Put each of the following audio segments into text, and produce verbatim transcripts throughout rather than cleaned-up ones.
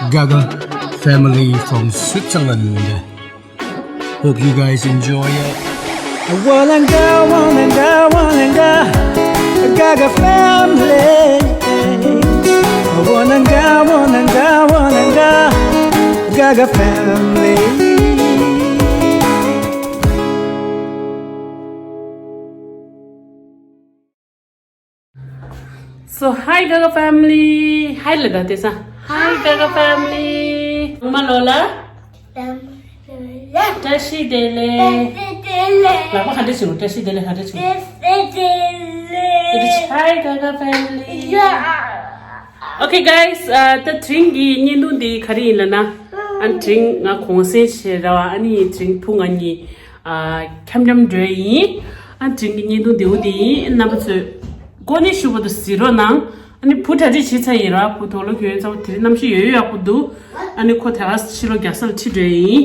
Gaga family from Switzerland. Hope you guys enjoy it. Wananga, wananga, wananga, Gaga family. Wananga, wananga, wananga, Gaga family. So, hi Gaga family. Hi ལ་ད་དེ་ས། Hi Gaga family. ཨ་མ་ལོ་ལ། བཀྲ་ཤིས་བདེ་ལེགས། ལག་པ་ག་འདྲ་བྱུང་། བཀྲ་ཤིས་བདེ་ལེགས་ག་འདྲ་བྱུང་། Hi Gaga family. Okay guys, ད་དེ་རིང་གི་བརྙན་ཐུང་འདི་ག་རེ་ཡིན་ལབ་ན། ཨ་ནི་དེ་རིང་ང་གུང་སེང་བྱས་ར་བ། ཨ་ནི་དེ་རིང་བུ་ང་གཉིས། ཨ། འཁྱམ་འཁྱམ་འགྲོ་ཡིན། ཨ། དེ་རིང་གི་བརྙན་ཐུང་འདི་འོ་དེ་ཡིན། རྣམ་པ་ཚོས་གོ་གནས་ཞུ་བ་དུ་གཟིགས་རོགས་གནང་། ཨ་ནི་བུ་གྲ་སྒྲིག་བྱེད་ཚར་ཡིན་ར། བུ་དོག་ལོ་གྱོན་ཚར། དེ་རིང་གནམ་གཤིས་ཡོད་ཡོད་ཡག་པོ་འདུག་ཨ་ནི་ཁོ་དེ་ག་ཕྱི་ལོགས་རྒྱག་ས་ལ་ཁྲིད་འགྲོ་ཡིན།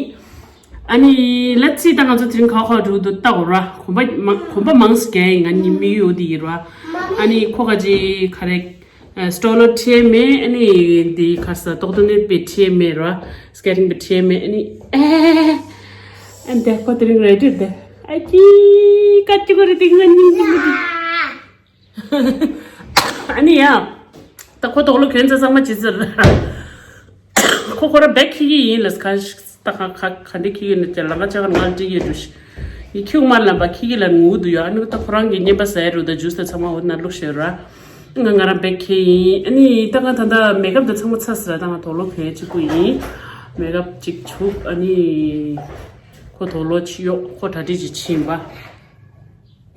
ཨ་ནི་let's see ད་ང་ཚོ་དེ་རིང་ག་བ་ག་བ་འགྲོ་གི་འདུག་ལྟ་དགོས་ར། གོམ་པ་མང་གོམ་པ་མང་ཙམ་རྒྱག་ཡིན། ང་གཉིས་དམིགས་ཡུལ་འོ་དེ་ཡིན་ར། ཨ་ནི་ཁོ་ག་ཅི་ག་རེ། སྟོ་ལོ་ཁྲིད་མེད། ཨ་ནི་འདི་ཁ་ས་ཏོག་ཏོ་ནི་པེ་ཁྲིད་མེད་ར། སི་ཀེ་ཊིང་པེ་ཁྲིད་མེད། ཨ་ནི་ཨ་འདི་ཁོ་དེ་རིང་རེ་ཌི་འདི། ཨ་ཅི་ཀ་ཅི་གོ་རེ་ཏིང་ང་ཉིང་ཉིང་གི་ཨ་ནི་ཡ། ད་ཁོ་དོག་ལོ་གྱོན་ཚར་ཚང་མ་བྱེད་ཚར། ཁོ་ཁོ་ར་བེག་ཁྱེར་གྱི་ཡིན་ལ། ཁ་ད་ག་ག་ག་འདྲ་ཁྱེར་གྱི་ནི་དེ་ལ་ང་ཅག་ང་འདྲི་ཡོད་འགྲོ་ཤི། ཡི་ཁྱུག་མ་ལམ་པ་ཁྱེར་གྱི་ལ་ངུ་འདུག་ཡ། ཨ་ནི་ད་ཁོ་རང་གི་བརྙན་པ་ཟ་ཡ་རུ་ད་ཇུས་ད་ཚང་མ་འོ་ན་བླུགས་ཤེས་ར། ང་ང་རང་བེག་ཁྱེར་ཡིན། ཨ་ནི་ད་ང་ད་ད་མེག་ཨབ་ད་ཚང་མ་ཚར་ཟེར་ར། ད་ང་དོག་ལོ་གྱོན་གཅིག་པུ་ཡིན། མེག་ཨབ་གཅིག་བྱུག་ཨ་ནི་ཁོ་དོག་ལོ་ཕྱི་གཡོག་ཁོ་གྲ་སྒྲིག་ཅིག་ཕྱིན་པ།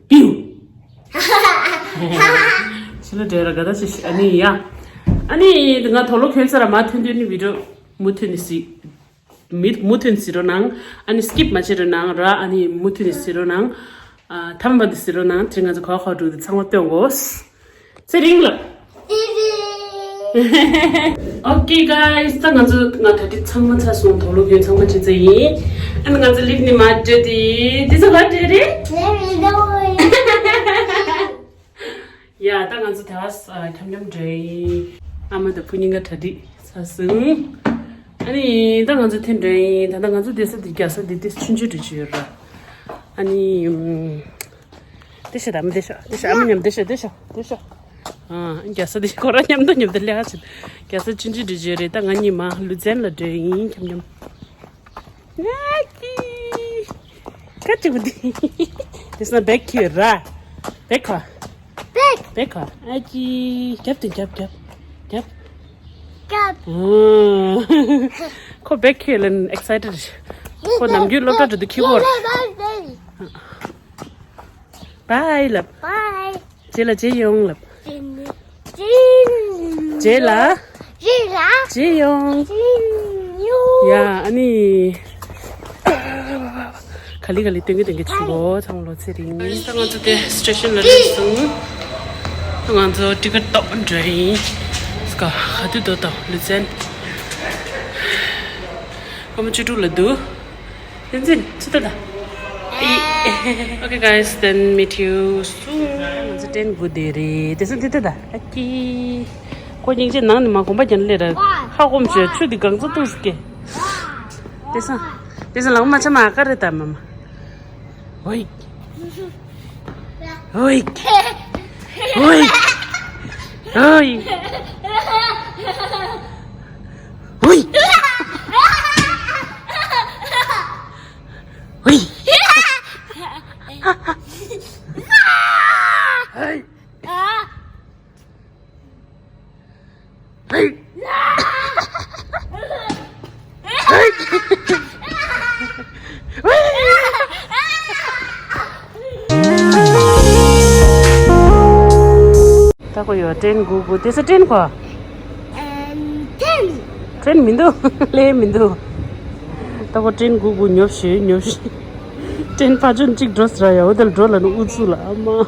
པིའུ། ཕྱི་ལ་འདྲེ་ར་ག་ད་ཅི་ཤི། ཨ་ནི་ཡ། ཨ་ནི་ང་དོག་ལོ་གྱོན་ཚར་ར། མ་ཐོན་དུས་ནི་བི་ཌི་ཡོ་མུ་མཐུད་ནས་གཟིགས། མི་མུ་མཐུད་ནས་གཟིགས་རོགས་གནང་། ཨ་ནི་སི་ཀིབ་མ་བྱེད་རོགས་གནང་ར། ཨ་ནི་མུ་མཐུད་ནས་གཟིགས་རོགས་གནང་། ཨ་ཐ་མ་དུ་གཟིགས་རོགས་གནང་། དེ་ང་ཚོ་ག་བ་ག་བ་འགྲོ་དེ་ཚང་མ་སྟོན་དགོས། ཚེ་རིང་ལ། Okay guys, ད་ང་ཚོ་ང་ད་དེ་ཚང་མ་ཚར་སོང་། དོག་ལོ་གྱོན་ཚང་མ་བྱེད་ཚར་ཡིན། ཨ་ནི་ང་ཚོ་ལིབ་ནི་མ་སྤྲད་དེ་དེ་ཚོ་ག་སྤྲད་རེད། ཡ། ད་ང་ཚོ་དེ་བ་འཁྱམ་འཁྱམ་འགྲོ་ཡིན། ཨ་མ་དང་བུ་གཉིས་ཀ་གྲ་སྒྲིག་ཚར་སོང་། ཨ་ནི་ད་ང་ཚོ་དེ་འགྲོ་ཡིན། ད་ལྟ་ང་ཚོ་བསྡད་ས་དེ་རྒྱག་ས་དེ་དེ་ཆུང་ཆུང་འདྲ་ཅིག་ཡོད་ར། ཨ་ནི་ཨམ། དེ་ཤ་ད་མ་དེ་ཤ་དེ་ཤ་ཨ་མ་མཉམ་དེ་ཤ་དེ་ཤ་དེ་ཤ། ཨ་རྒྱག་ས་དེ་ཁོ་རང་མཉམ་དུ་མཉམ་དུ་ལས་ཀ་བྱེད། རྒྱག་ས་ཆུང་ཆུང་འདྲ་ཅིག་ཡོད་རེད། ད་ང་གཉིས་མ་ལུ་ཙན་ལ་འགྲོ་ཡིན་འཁྱམ་འཁྱམ། ང་ཀི། ཀ་ཅི་གུ་དི། དེ་སང་བེག་ཁྱེར་ར། བེག་ཁ། བེག་བེག་ཁ། ཨ་ཅི། རྒྱབ་དེ་རྒྱབ་རྒྱབ། རྒྱབ། རྒྱབ། ཨོ། ཁོ་བེག་ཁྱེར་ལན་ཨེག་སའི་ཊེཌ། ཁོ་ནམ་རྒྱུན་སློབ་གྲྭ་འགྲོ་དུས་ཁྱེར་གོ། བའི་ལབ། བའི། རྗེས་ལ་རྗེས་ཡོང་ལབ། རྗེས་ལ། རྗེས་ལ། རྗེས་ཡོང་། རྗེས་ཡོང་། ཡ། ཨ་ནི། ག་ལེ་ག་ལེ་སྟོན་གི་སྟོན་གི་བྱེད་གོ། ཚང་མ་ལོ་ཚེ་རིང་། ད་ང་ཚོ་དེ་སི་ཊེ་ཤན་ལ་སླེབས་སོང་། ང་ཚོ་ཊི་ཀེ་ཊི་ཏོག་འདྲ་ཡིན། སྐ་ཧ་དུ་དོ་དོ་ལུ་ཙན། སྐར་མ་བཅུ་དྲུག་ལ་འདུག་ཡིན་ཟིན་ཅི་ལྟ་ད། Okay guys, then meet you soon. ང་ཚོ་ཊེན་སྒུག་བསྡད་རེད། དེ་སང་དེ་ལྟ་ད། ཨ་ཀི། ཁོ་སྙིང་རྗེ་ནང་ནས་མ་གོམ་པ་རྒྱབ་ལེ་ར། ཧ་གོམ་ཆོད་ཆུ་འདི་གང་ཚོ་ཏུས་ཀེ། དེ་སང་། དེ་སང་ལག་མ་ཆ་མ་ཀ་རེ་ད་མ་མ། ཨོའི། ཨོའི། ཨོའི། ཨོའི། ཨོའི། ཧུའི། ཧུའི། ཧུའི། ཧུའི། ད་ཁོ་ཡོད་ཊེན་སྒུག་སྒུག་དེ་ཚོ་ཊེན་ཁོ། ཨེམ། ཊེན། ཊེན་མི་འདུག་ལས་མི་འདུག་ད་ཁོ་ཊེན་སྒུག་སྒུག་ཉོབ་ཤོད་ཉོབ་ཤོད། ཊེན་ཕ་ཆུན་གཅིག་འགྲོ་ཟེར་ཡ། འོ་དེ་ལ་འགྲོ་ལ་ནི་ཨུ་ཚུགས་ལ་ཨ་མ། ཨོ།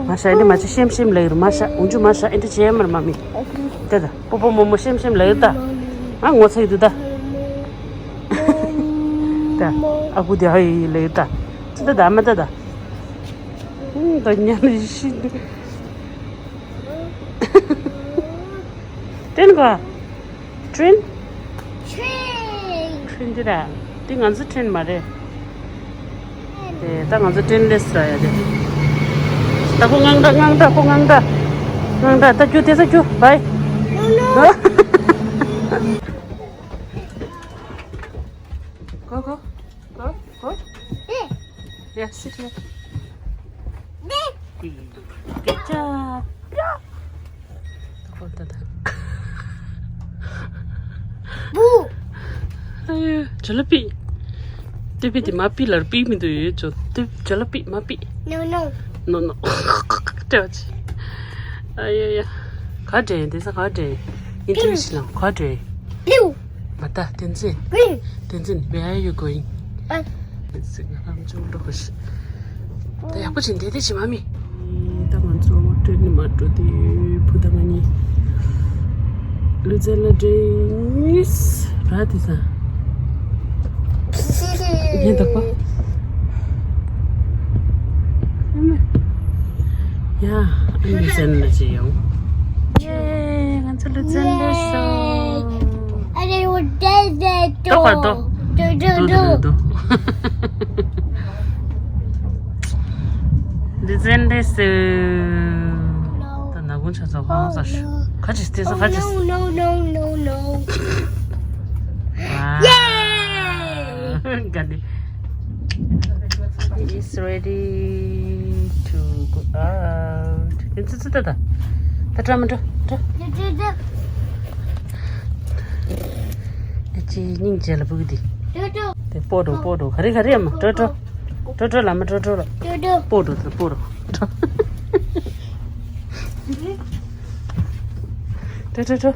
མ་ཤ་འདི་མ་ཆ་ཤེམ་ཤེམ་ལ་ཡོད་མ་ཤ། འུ་ཆུ་མ་ཤ་ཨེ་འདྲ་བྱེད་མར་མ་མི། ད་ད་པོ་པོ་མོ་མོ་ཤེམ་ཤེམ་ལ་ཡོད་ད། ང་ངོ་ཚ་ཡི་འདུག་ད། ད་ཨ་ཁུ་དེ་ཧ་ཡི་ལ་ཡོད་ད། ཅི་ད་ད་མ་ད་ད། ད་ཉལ་ལ་ཤི་འདུག་ཊེན་ག་ཊེན། ཁྲིན། ཁྲིན་འདི་ར། འདི་ང་ཚོ་ཁྲིན་མ་རེད། དེ་ད་ང་ཚོ་ཁྲིན་ལེས་ར་ཡ་དེ། ད་ཁོ་ངང་འདྲ་ངང་འདྲ་ཁོ་ངང་འདྲ། ངང་འདྲ་ད་རྒྱུ་དེ་ས་རྒྱུ་བའི། གོ་གོ། གོ་གོ། Yeah, sit here. Good job. ད་ཁོ་ད་ད། བུ། ཨ་ཡོ། ཇ་ལ་པི། ཏི་པི་ཏི་མ་པི་ལར་པི་མི་འདུག་ཡོད་ཅོ། ཏི་ཇ་ལ་པི་མ་པི། No, no. No, no. སྤྲད་པ་ཅི། ཨ་ཡ་ཡ། ག་འདྲེན་དེ་ས་ག་འདྲེན། ཨིན་ཊི་ཝི་ཤི་ལང་ག་འདྲེན། Blue. མ་ད་བསྟན་འཛིན། Green. བསྟན་འཛིན། Where are you going? ཨ། བསྟན་འཛིན་ང་ཁམས་ཆུང་འགྲོ་གི་ཤི། ད་ཡག་པོ་བྱིན་དེ་དེ་བྱེད་མ་མི། ད་ང་ཚོ་ཊྲེན་ནི་མ་འགྲོ་དེ་བུ་ད་ང་གཉིས། ལུ་ཙན་ལ་འདྲེས་ར་དེ་ས། ངས་འདོག་པ། ཡ། ཨ་ནི་ལུ་ཙན་ལ་ཅི་ཡོང་། ཡེ། ང་ཚོ་ལུ་ཙན་ལ་སོང་། ཨ་རེ། འོ་དེ་དེ་ཏོ། ཏོ་པ་ཏོ། ཏོ་ཏོ་ཏོ་ཏོ། ཏོ། ལུ་ཙན་ལ་སོང་། ད་ན་གུང་ཆ་ཚང་ཧང་སང་ཤོག་ཁ་ཅིག་སྟེར་ས་ཁ་ཅིག No, no, no, no, no. Yay! Got it. It's ready to go out. ཨེ་ཙི་ཙི་ད་ད། ད་ཏྲ་མ་ཏྲ་ཏྲ། ཨེ་ཙི་སྙིང་རྗེ་ལ་བུ་གི་དེ། དེ་སྤོ་འགྲོ་སྤོ་འགྲོ་ག་རེ་ག་རེ་ཡ་མ་ཏྲ་ཏྲ། ཏྲ་ཏྲ་ལ་མ་ཏྲ་ཏྲ་ལ། སྤོ་འགྲོ་དེ་སྤོ་འགྲོ་ཏྲ། ཏྲ་ཏྲ་ཏྲ།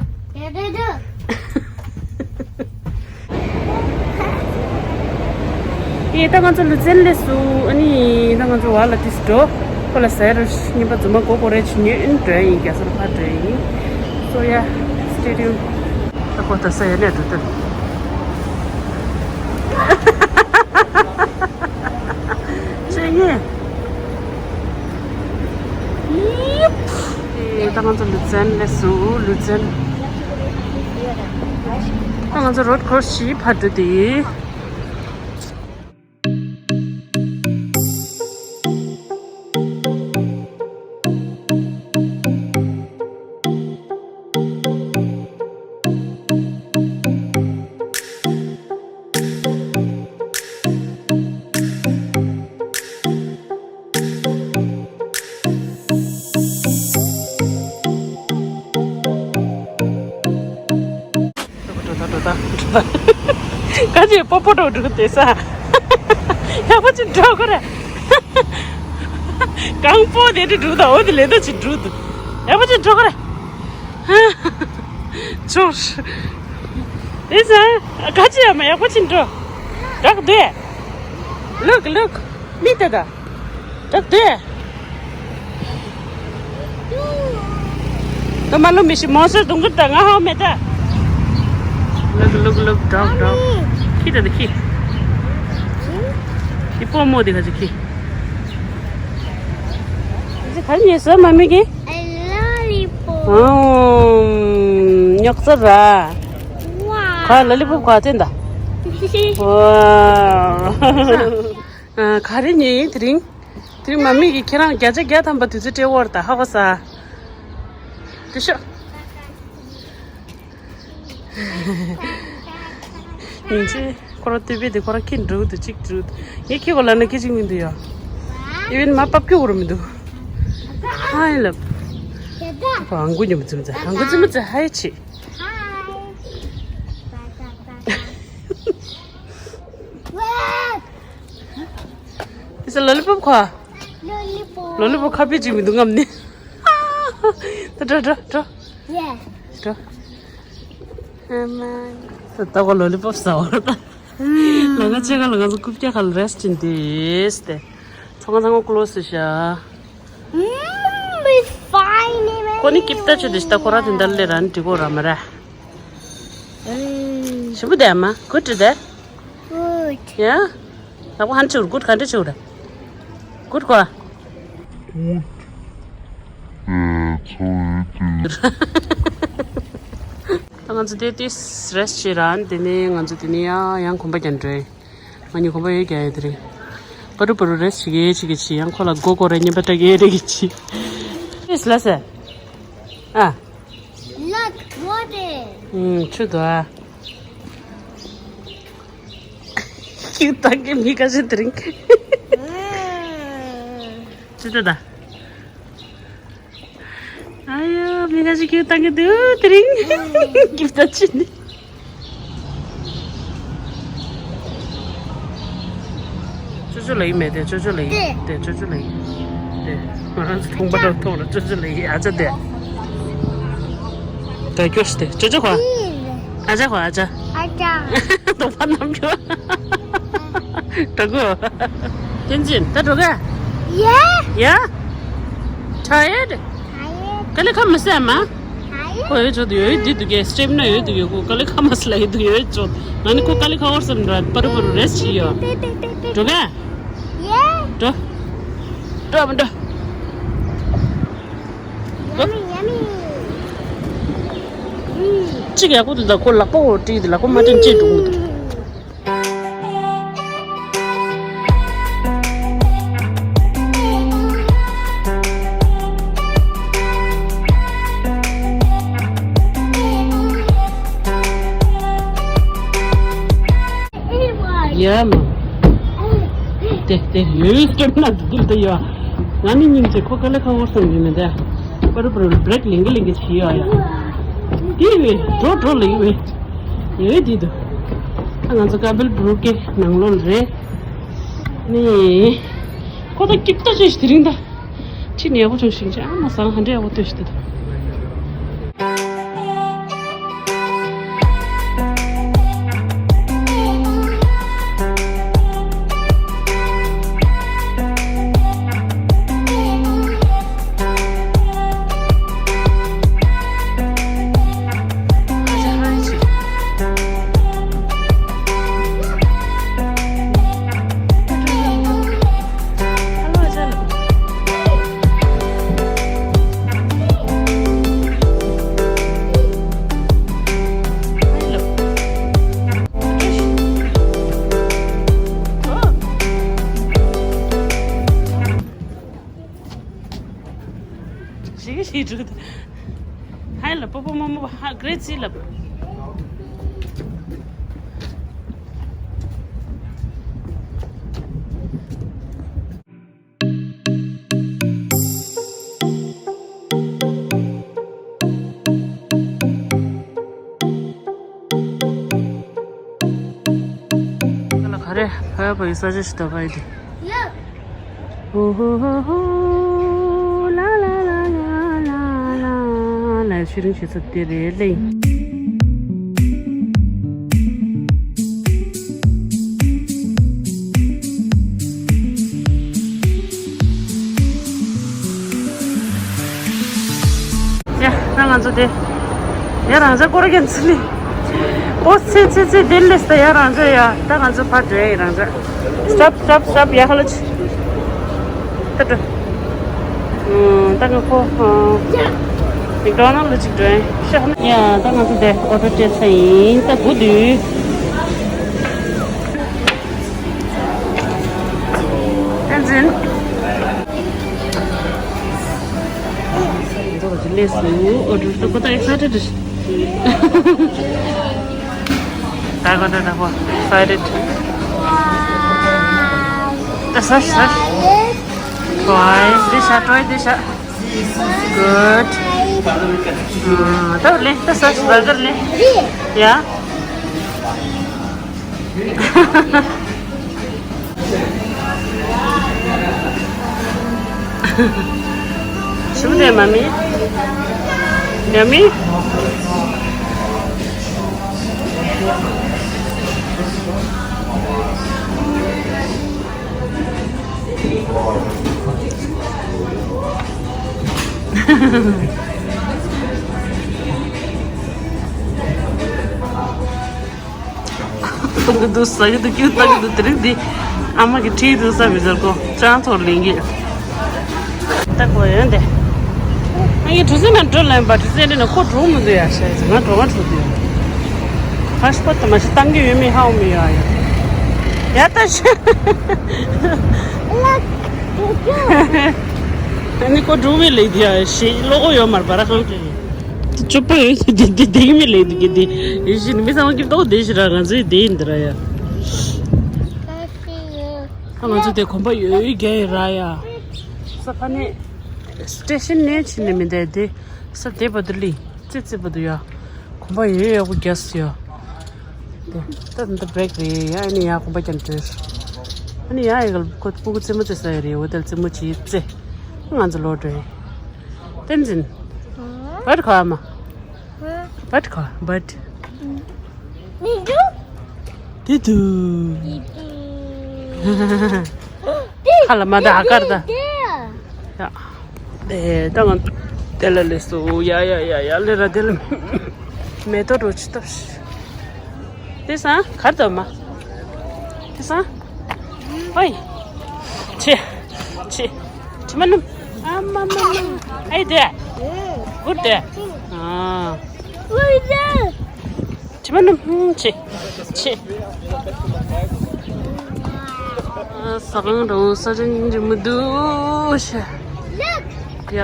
ཡེ། ད་ང་ཚོ་ལུ་ཙན་སླེབས་སོང་། ཨ་ནི་ད་ང་ཚོ་བ་ལ་ཏིས་འགྲོ། ཁོ་ལ་ཟེར་རོ་ཤི། ཉིན་པ་རྫུན་མ་མགོ་སྐོར་རེ་བྱེད་ཉོས་ཨིན་འགྲོ་ཡིན། རྒྱ་སར་ཕར་འགྲོ་ཡིན། So yeah, stay tuned. ད་ཁོ་ད་ས་ཡ་ནས་འགྲོ་ད། ཅེ་ཉེ། ཡིབ། ཨེ། ད་ང་ཚོ་ལུ་ཙན་སླེབས་སོང་། ལུ་ཙན། ད་ང་ཚོ་རོཌ་ཀོར་སི་ཕར་འགྲོ་དེ། འགྲོ་ད་འགྲོ་ད་འགྲོ་ད། ག་ཅི་སྤོ་སྤོ་འགྲོ་འགྲོ་དེ་ས། ཡག་པོ་ཅིག་འགྲོ་གོ་ར། གང་སྤོ་དེ་འགྲོ་འགྲོ་ད། འོ་དེ་ལས་ད་ཅིག་འགྲོ་འདུག་ཡག་པོ་ཅིག་འགྲོ་གོ་ར། ཅོ། དེ་ས། ག་ཅི་ཡ་མ་ཡག་པོ་ཅིག་འགྲོ། དྲག་འདུག Look, look. མི་དེ་ད། དྲག་དེ། ད་མ་ལོ་མི་ཤི་མོ་སར་དུང་གི་ད་ང་ཧ་མེ་ད། Look, look, look, dog, dog. ཁྱི་ད་ད་ཁྱི། ཁྱི་སྤོ་མོ་དེ་ག་ཅི་ཁྱི། ཁྱི་ག་ཉེ་ས་མ་མི་གི། A lollipop. ཨོ། ཉོག་ཙ་ར། Wow. ག་ལོ་ལི་པོབ་ག་ཅན་ད། Wow. ཨ། ག་རེ་ཉོས་ཡིན་དེ་རིང་། དེ་རིང་མ་མི་གིས་ཁྱེད་རང་བརྒྱ་ཆ་བརྒྱ་ཐམ་པ་དུས་ཚོད་སྤྲད་འོར་ད་ཧ་གོ་ས། དེ་ཤོག་ཡིན་ཅི། ཁོ་རང་ཏི་བི་དེ་ཁོ་རང་ཁྱི་འགྲོ་འདུག་གཅིག་འགྲོ་འདུག་ངས་ཁྱི་གོ་ལ་ན་ཁྱི་གཅིག་མི་འདུག་ཡ། ཨི་ཝན་མ་པབ་ཁྱི་གོ་ར་མི་འདུག་ཧ་ཡིན་ལབ། ཁོ་ཨང་གུ་ཉོ་མི་ཙི་མི་ཙི་ཨང་གུ་ཙི་མི་ཙི་ཧ་ཡི་ཆི། It's a lollipop ཁ། Lollipop. ལོ་ལི་པོབ་ཁ་པི་ཅིག་མི་འདུག་ངམ་ནི། ད་འགྲོ་འགྲོ་འགྲོ། Yeah. འགྲོ། ཨ་མ། ད་ལྟ་ཁོ་ལོ་ལི་པོབ་ཟ་བར་ད། ལ་ང་ཅེ་ག་ལ་ང་ཚོ་རྐུབ་བཀྱག་ཁ་ལ་རེ་སི་ཊི་ཡིན་དེས་ཏེ། ཚང་མ་ཚང་མ་ཀློ་སི་ཤ། Mm, it's fine. ཁོ་ནི་ཀིབ་ཏ་ཆུ་དེ་ཤ་ད་ཁོ་ར་དེ་འདར་ལེ་ར་ནི་འགྲིག་གོ་ར་མ་ར། ཞིམ་པོ་དེ་ཨ་མ། Good today. Good. Yeah? ད་ཁོ་ཧན་ཆུར་good ག་འདྲ་ཆུར། Good ཁོ། Good. ང་ཚོ་དེ་ཏིས་རེ་སི་བྱེད་ར། དེ་ནས་ང་ཚོ་དེ་ནས་ཡང་ཡང་གོམ་པ་རྒྱག་འགྲོ། ང་གཉིས་གོམ་པ་ཡོད་རྒྱག་ཡོད་དེ་རེད། པ་རུ་པ་རུ་རེ་སི་བྱེད་ཀྱི་ཡོད་ཅིག་གི་ཆི་ཡང་ཁོ་ལ་མགོ་སྐོར་རེ་བརྙན་པར་སྤྲད་ཀྱི་ཡོད་རེད་ཀྱི་ཆི། ཏིས་ལ་སེ། ཨ། Look, water. ཨུམ། ཆུ་དོ་ཨ། ཁྱེད་ད་གི་མི་ཁ་ཤས་དེ་རིང་། ཨ། ཅི་ལྟ་ད། ཨ་ཡོ། མི་ཁ་ཤས་ཁྱེད་ད་གི་འདུག་དེ་རིང་། ཀིབ་ད་ཅི་ནི། ཅོ་ཅོ་ལ་ཡིན་མེད་དེ། ཅོ་ཅོ་ལ་ཡིན་དེ། ཅོ་ཅོ་ལ་ཡིན་དེ། ང་རང་ཚོ་ཐོང་པ་འདྲ་མཐོང་ར། ཅོ་ཅོ་ལ་ཡིན། ཨ་ཅག་དེ། ད་སྐྱོ་ཤི་དེ། ཅོ་ཅོ་ཁོ། ཨ་ཅག་ཁོ། ཨ་ཅག་ཨ་ཅག་ཏོག་པ་ནམ་ཁྱོད། འགྲོ་གོ། བསྟན་འཛིན། ད་འགྲོ་ག། ཡ། ཡ། Tired? Tired. དཀའ་ལས་ཁག་མ་སེ་མ། Tired. ཁོ་ཡོད་ཆོག་ཏུ་ཡོད་འདི་འདུག་གས། སི་ཊེ་མི་ན་ཡོད་འདུག་གས། ཁོ་དཀའ་ལས་ཁག་མ་སེ་ལ་ཡོད་འདུག་ཡོད་ཆོག་ང་ནི་ཁོ་དཀའ་ལས་ཁག་བོར་བསམ་འགྲོ། པ་རུ་པ་རུ་རེ་སི་བྱེད་ཡོད། འགྲོ་ག། ཡ། འགྲོ། འགྲོ་མི་འགྲོ། Yummy, yummy. གཅིག་ཡག་པོ་འདུག་ད་ཁོ་ལག་པ་འོ་བྲིས་ཏེ་ལག་པ་མ་བྲིས་ཅི་འགྲོ་གི་འདུག་ཡ་མ། དེ་དེ་ཡོད་སྐྱོབ་ན་འདུག་ད་ཡ། ང་ནི་སྙིང་རྗེ། ཁོ་དཀའ་ལས་ཁག་བོར་བསམ་གྱི་མེད་ད། པ་རུ་པ་རུ་བྷི་རེག་ལེན་གི་ལེན་གི་བྱེད་ཡ་ཡ། དེ་ཡོད་འགྲོ་འགྲོ་ལེ་ཡོད་ཡོད་དེ་འདུག་ད་ང་ཚོ་ཀ་བིལ་བྷི་རུ་ཀེ་ནང་ལོགས་རེད། ནི། ཁོ་ད་སྐྱིད་ད་ཅོས་ཤི་དེ་རིང་ད། ཁྱི་ནི་ཡག་པོ་བྱུང་ཞིང་ཆེ། ཨ་མ་སང་ཧ་འདྲེ་ཡག་པོ་ལྟོས་ཤི་དེ་ད། ཞིག་ཞིག་འགྲོ། ཧའི་ལབ། པོ་པོ་མོ་མོ་ཧ་གྷི་རེ་ཊི་ལབ། ལ་ག་རེ་ཕ་ཡ་ཕ་ཡི་ས་ཆ་ཞིག་ད་ཕ་ཡི་དེ། ཧོ་ཧོ་ཧོ་ཧོ། ལ་ལ་ལ། ལ་ཤི་རིང་ཞིག་ཚུད་དེ་རེད་ལེ། ཡ། ད་ང་ཚོ་དེ། ཡ། རང་ཅག་སྐོར་རྒྱན་ཚུལ་ལི། ཨོ་ཚེ་ཚེ་ཚེ་དེ་ལས་ད་ཡ་རང་ཅག་ཡ། ད་ང་ཚོ་ཕར་འགྲོ་ཡ་ཡིན་རང་ཅག Stop, stop, stop. ཡ་ཧ་ལོ་ཆི། ད་འགྲོ། ད་ང་ཁོ་མེག་ཌོ་ནལ་ལ་ཅིག་འགྲོ་ཡ། ཤ་ཧ་ན། ཡ། ད་ང་ཚོ་དེ་ཨོ་ཊོ་སྤྲད་ཚར་ཡིན། ད་སྒུག་དུས། བསྟན་འཛིན། ལས་སུ་ཨོ་ཌར་ད་ཁོ་ད་ཨེག་སའི་ཊེཌ། ད་ཁོ་ད་ད་ཁོ་ཨེག་སའི་ཊེཌ། ད་ས་ས། ཀྲོའི་འདི་ཤ། ཀྲོའི་འདི་ཤ། Good. ད་ལེ་ད་ས་ས་བར་གར་ལེ། ཡ། ཞུ་དེ་མ་མི། ཡ་མི། འདུག་ཟ་གི་འདུག་སྐྱུག་བཏང་གི་འདུག་དེ་རིང་འདི་ཨ་མ་གི་ཁྲིད་འདུག་ས་མི་ཟེར་གོ་ཅང་ཐོར་ལིང་གི། ད་གོ་ཡོན་ཏེ། ཨ་ཡེ་གྲུ་གཟིངས་ན་འགྲོ་ལན་པ་གྲུ་གཟིངས་འདི་ན་ཁོ་འགྲོ་མི་འདུག་ཡ་ཤ་ཡི་ང་འགྲོ་མ་འགྲོ་འདུག་ཕ་སི་པོར་ཊི་མ་ཤི་བཏང་གི་ཡོད་མེད་ཧ་གོ་མི་ཡོད་ཡ། ཡ་ད་ཤི། ཨ་ནི་ཁོ་འགྲོ་བའི་ལས་དེ་ཡ་ཤི་བློ་ཁོག་ཡོད་མར་བ་ར་ཁང་དེ། ཅོ་པ་ཡོད་དེ་དེ་དེ་མི་ལས་དེ་གི་དེ་ཡིན་ཤི་མི་ཚང་གི་ཏོག་དེ་ཤི་ར་ང་ཚོའི་དེ་ཡིན་དེ་ར་ཡ། ད་ང་ཚོ་དེ་གོམ་པ་ཡོད་ཡོད་རྒྱ་ཡི་ར་ཡ། ས་ཕ་ནས་སི་ཊེ་ཤན་ནས་ཕྱིན་ནས་མི་འདས་དེ་ས་དེ་བར་དུ་ལི་ཙི་ཙི་བར་དུ་ཡ། གོམ་པ་ཡོད་ཡོད་ཡག་པོ་རྒྱག་སི་ཡ། དེ་ད་འདི་བྷི་རེག་རེད་ཡ། ཨ་ནི་ཡ་གོམ་པ་ཀྱང་འགྲོ། ཨ་ནི་ཡ་ཡི་ག་ཁོ་སྤུ་གུ་རྩེད་མོ་རྩེ་ས་ཡ་རེད། འོ་དེར་རྩེད་མོ་བྱེད་རྩེ། ང་ཚོ་ལོག་འགྲོ་ཡ། བསྟན་འཛིན། བར་ཁ་མ། བར་ཁ་བར། དེ་དུ། ཁ་ལ་མ་ད་ཨ་ཀར་ད། ཡ། དེ་ད་ང་དེ་ལ་ལས་སོ་ཡ་ཡ་ཡ་ཡ་ལས་ར་དེ་ལ་མེ་ཏོག་རོ་ཆི་ཏབ་ཤི། དེ་སང་གར་དོ་མ། དེ་སང་། ཨོའི། ཆེ། ཆེ། ཆེ་མ་ནུམ། ཨ་མ་མ་མ། ཨའི་དེ། གུར་དེ། ཨ། ཆེ་མ་ནུམ། ཆེ། ཆེ། ཨ་ས་གང་རུང་ས་ཆ་སྙིང་རྗེ་མི་འདུག་ཤ། ཡ།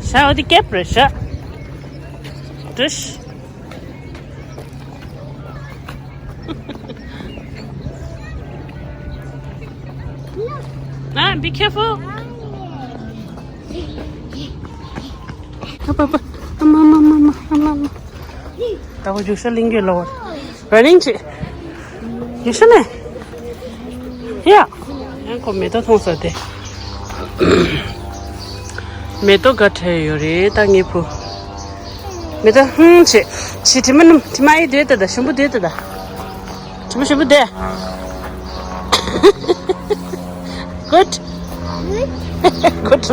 ཤ་འོ་དེ་ཀེབ་རེད་ཤ། ཏྲིཤ། Ah, be careful. ཨ་པ་པ། ཨ་མ་མ་མ་མ། ཨ་མ་མ། ད་ཁོ་རྒྱུག་ཤ་ལིང་གེ་ལོ། ར་ནིང་ཆེ། རྒྱུག་ཤ་ནས། ཡ། ཡང་ཁོ་མེ་ཏོག་མཐོང་ས་དེ། མེ་ཏོག་ག་ཁྲལ་ཡོད་རེད་ད་ངའི་བུ། མེ་ཏོག་ཧུང་ཆེ། ཆེ་དྲི་མ་ནུམ། དྲི་མ་ཨེ་དེ་ད་ད་ཞིམ་པོ་དེ་ད་ད། དྲི་མ་ཞིམ་པོ་དེ། Good. Good.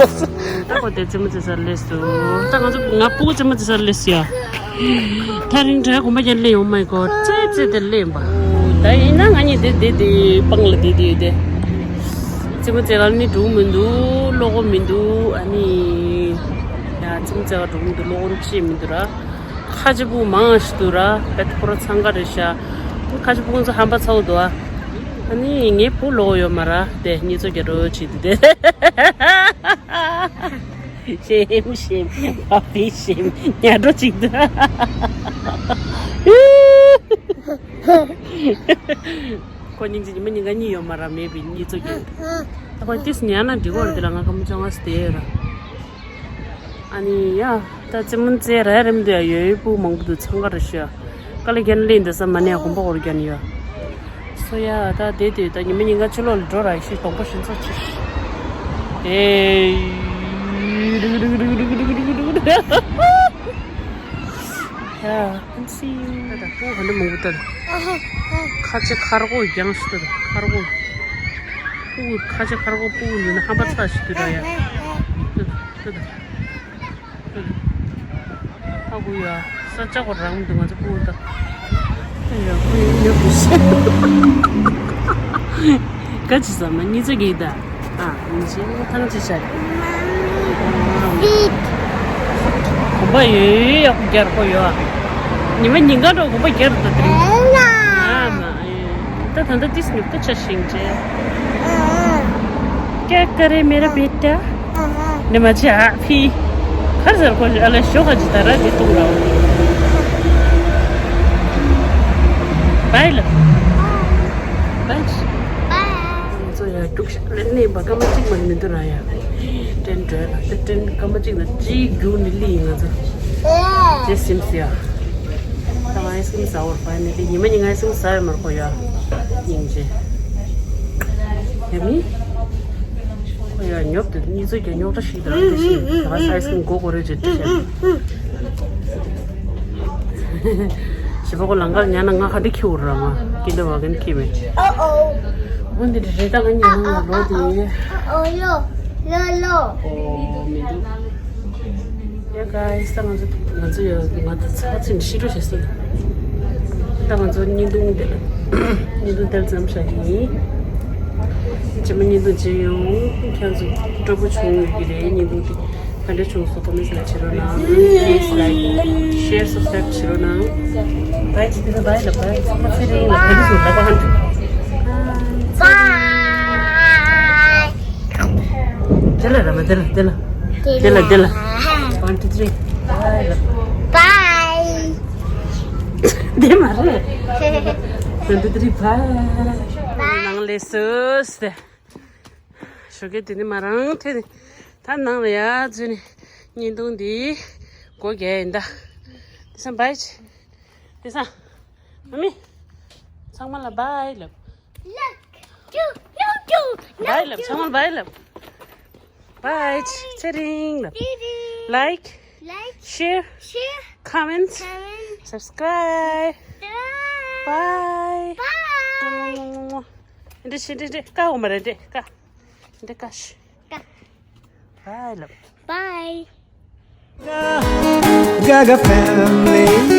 ད་ཁོ་དེ་རྩེད་མོ་རྩེ་སར་སླེབས་སོང་། ད་ང་ཚོ་ང་སྤུ་གུ་རྩེད་མོ་རྩེ་སར་སླེབས་སོང་ཡ། ཐག་རིང་དྲག་གོམ་པ་རྒྱག་སླེབས་ཡོང་། Oh my God. རྩེ་རྩེ་དེ་སླེབས་པ། ད་ཡིན་ན་ང་གཉིས་དེ་དེ་དེ་སྤང་ལ་དེ་དེ་དེ། རྩེད་མོ་རྩེ་ག་ནི་འགྲོ་མི་འདུག་བློ་ཁོག་མི་འདུག་ཨ་ནི། ཡ་རྩེད་མོ་རྩེ་ག་འགྲོ་མི་འདུག་བློ་ཁོག་ཆེ་མི་འདུག་ར། ཁ་ཆེ་སྤུ་མང་ཞིག་འདུག་ར། བེད་ཁོ་ར་འཚང་ཁ་རེད་ཤག་ཁ་ཆེ་སྤུ་ཚོ་ཧམ་པ་ཚ་བོ་འདུག་ཨ་ནི་ངའི་བུ་ལོག་ཡོད་མ་ར། དེ་གཉིས་ཚོ་རྒྱ་འགྲོ་བྱེད་དུ་དེ། ཞེམ་ཞེམ། བ་པི་ཞེམ། ཉལ་འགྲོ་ཅིག་འདུག་ཁོ་སྙིང་རྗེ། ཉི་མ་ཉིན་ག་གཉིས་ཡོད་མ་ར། མེད་པའི་གཉིས་ཚོ་རྒྱ། ད་ཁོ་ཏིས་ཉལ་ན་འགྲིག་གོ་རེད། དེ་ལ་ང་ཁ་མོ་ཅང་ང་སྟེ་ཡོད་ར། ཨ་ནི་ཡ། ད་རྩེད་མོ་རྩེ་ར་རེམ་དུ་ཡ་ཡོད་ཡོད་སྤུ་མང་པོ་འདུག་འཚང་ཁ་རེད་ཤག་དཀའ་ལས་རྒྱག་ན་ལེན་འདི་ས་མ་ནས་གོམ་པ་འོར་རྒྱག་ནི་ཡ། སོ་ཡ་ད་དེ་དུས་ད་ཉི་མ་ཉིན་ག་ཕྱི་ལོགས་ལ་འགྲོ་ར་ཤི་གདོང་པ་ཞིག་ཚོ་ཆུ་ཤི། ཨེ། ཡ། ཨན་སི་ཡུ། ད་ད་སྤུ་ག་འདྲ་མང་པོ་ལྟར། ཁ་ཆེ་ཁར་གོ་རྒྱང་ཤི་ད་ད་ཁར་གོ། སྤུ་ཁ་ཆེ་ཁར་གོ་སྤུ་འདི་ན་ཧམ་པ་ཚ་ཞིག་འདུག་ར་ཡ། ད་ད་ད་ད། ཨ་ཁུ་ཡ། ས་ཆ་གོ་རང་མི་འདུག་ང་ཚོ་ཁུ་ད། ཡ་ཁུ་ཡ་ཡ་ཁུ་ཤི། ག་ཅི་ཟ་མ་གཉིས་ཚོ་གི་ད། ཨ་ཉི་ཆེ་ཐང་ཅི་ཆ་རེད། གོམ་པ་ཡོད་ཡོད་ཡག་པོ་རྒྱག་གོ་ཡོད། ཉི་མ་ཉིན་གང་འགྲོ་གོམ་པ་རྒྱག་ད་དེ་རིང་། ཨ་མ། ད་ད་ད་ཏིས་ནུབ་ཏུ་ཆ་ཤིང་ཅེ། क्या करे मेरा बेटा? ने मजा भी। हर जर को अले शो का जिता रहा दे तू रहा। बाय ल। बाय। ཚོ་ཡ་རྒྱུགས་ཤ་ལེན་ནས་པ་སྐར་མ་གཅིག་མ་མི་འདུག་ར་ཡ། ཏྲེན་འགྲོ་ཡ་ལ་ཏེ་ཏྲེན་སྐར་མ་གཅིག་ལ་གཅིག་རྒྱུགས་ནི་ལི་ཡིན་ང་ཚོ། ཇེ་སིམ་སི་ཡ། ད་ང་ཨའི་སི་ཀྲིམ་ཟ་བར་ཕ་ནི་ལི་ཉི་མ་ཉིན་ཨའི་སི་ཀྲིམ་ཟ་ཡོད་མར་ཁོ་ཡ། སྙིང་རྗེ། ཡ་མི། ཁོ་ཡ་ཉོབ་དེ་གཉིས་ཚོ་རྒྱ་ཉོག་ཏྲ་ཞིག་དང་དེ་བཞིན་ད་ང་ཨའི་སི་ཀྲིམ་མགོ་གོ་རེ་ཅེ་ཏྲི་ཤ། ཞི་བ་ཁོ་ལང་ཀར་ཉལ་ན་ང་ཁ་འདི་ཁྱེར་ར་མ། ཀི་འདི་བ་གན་ཁྱེར་མེད། འོ་འདི་རེ་ད་ང་ཉལ་ན་ང་ལོ་དེ། ཨོ་ལོ་ལོ་ལོ། ཨོ་མི་འདུག་ཡ་ག་ཨིས་ད་ང་ཚོ་ང་ཚོ་ཡ་ང་ཚོ་ཚ་ཚིམ་ཤི་འགྲོ་བྱེད་སོང་། ད་ང་ཚོ་བརྙན་ཐུང་དེ་བརྙན་ཐུང་དེར་མཚམས་བཞག་གི་ཡིན། རྗེས་མ་བརྙན་ཐུང་མཇལ་ཡོང་། ཁྱེད་ཚོ་སྤྲོ་པོ་བྱུང་ཡོད་ཀྱི་རེད་བརྙན་ཐུང་དེ། ག་འདྲ་བྱུང་སོང་། ཀོ་མེན་ཊི་ལ་བྱེད་རོགས་གནང་། Please like, share, subscribe བྱེད་རོགས་གནང་། བྷའི་ཇི། དེ་ལ་བྷའི་ལབ། བྷའི། ཚང་མ་ཚེ་རིང་ལ་བྷའི་ལབ་ཧ་འདུག Bye. དེ་ལ་ར་མ། དེ་ལ། དེ་ལ། དེ་ལ། དེ་ལ། One, two, three. Bye ལབ། Bye. དེ་མ་རེད། One, two, three, bye. Bye. ནང་ལས་སོས་ཏེ། ཞོགས་ཀས་དེ་ནི་མ་རང་ཐོན་ནས་ད་ནང་ལ་ཡར་འཛུལ་ནས་བརྙན་ཐུང་འདི་སྒོ་རྒྱག་ཡིན་ད། དེང་སང་བྷའི་ཆེ། དེང་སང་མ་མི། ཚང་མ་ལ་བྷའི་ལབ། Look, you, you, you. བྷའི་ལབ། ཚང་མ་ལ་བྷའི་ལབ། བྷའི་ཆེ། ཚེ་རིང་ལབ། ཚེ་རིང་། Like, like, share, share, comment, comment, subscribe. Bye. Bye. འདི་ཤི་འདི་འདི་ཀ་འོ་མ་རེད། འདི་ཀ་འདི་ཀ་ཤི། ཀ། བྷའི་ལབ། Bye. Gaga family.